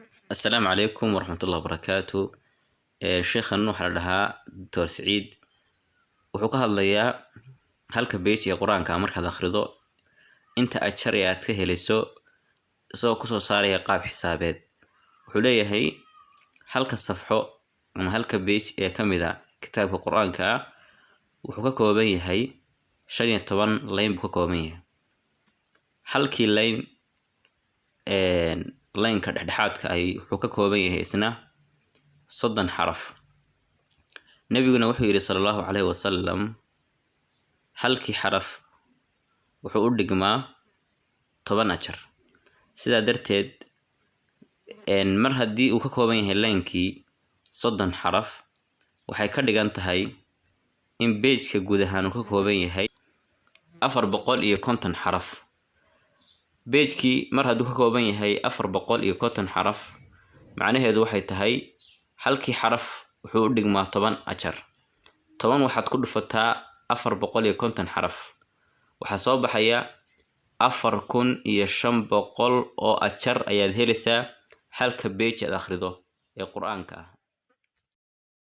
Assalaamu calaykum waraxmatullahi wabarakaatu. Sheekhan waxaa la dhahaa Doctor Saciid. Wuxuu ka hadlayaa halka page ee Qur-aanka markaad akhrido inta ajar ee aad ka helayso, isagoo kusoo saaraya qaab xisaabeed. Wuxuu leeyahay halka safxo ama halka page ee ka mid a kitaabka Qur-aanka ah wuxuu ka kooban yahay 15 line buu ka kooban yahay. Halkii line, line-ka dhexdhexaadka ay wuxuu ka kooban yahay isna 30 xaraf. Nabiguna wuxuu yidhi, sala Allahu calayhi wasalam, halkii xaraf wuxuu u dhigmaa 10 ajar. Sidaa darteed, mar haddii uu ka kooban yahay line-kii 30 xaraf, waxay ka dhigan tahay in page-ka guud ahaan uu ka kooban yahay 450 xaraf. Page-kii mar hadduu ka kooban yahay 450 xaraf, macnaheedu waxay tahay halkii xaraf wuxuu u dhigmaa 10 ajar. 10 waxaad ku dhufataa 450 xaraf, waxaa soo baxaya 4500 oo ajar ayaad helaysaa halka page aad akhrido ee Qur-aanka ah.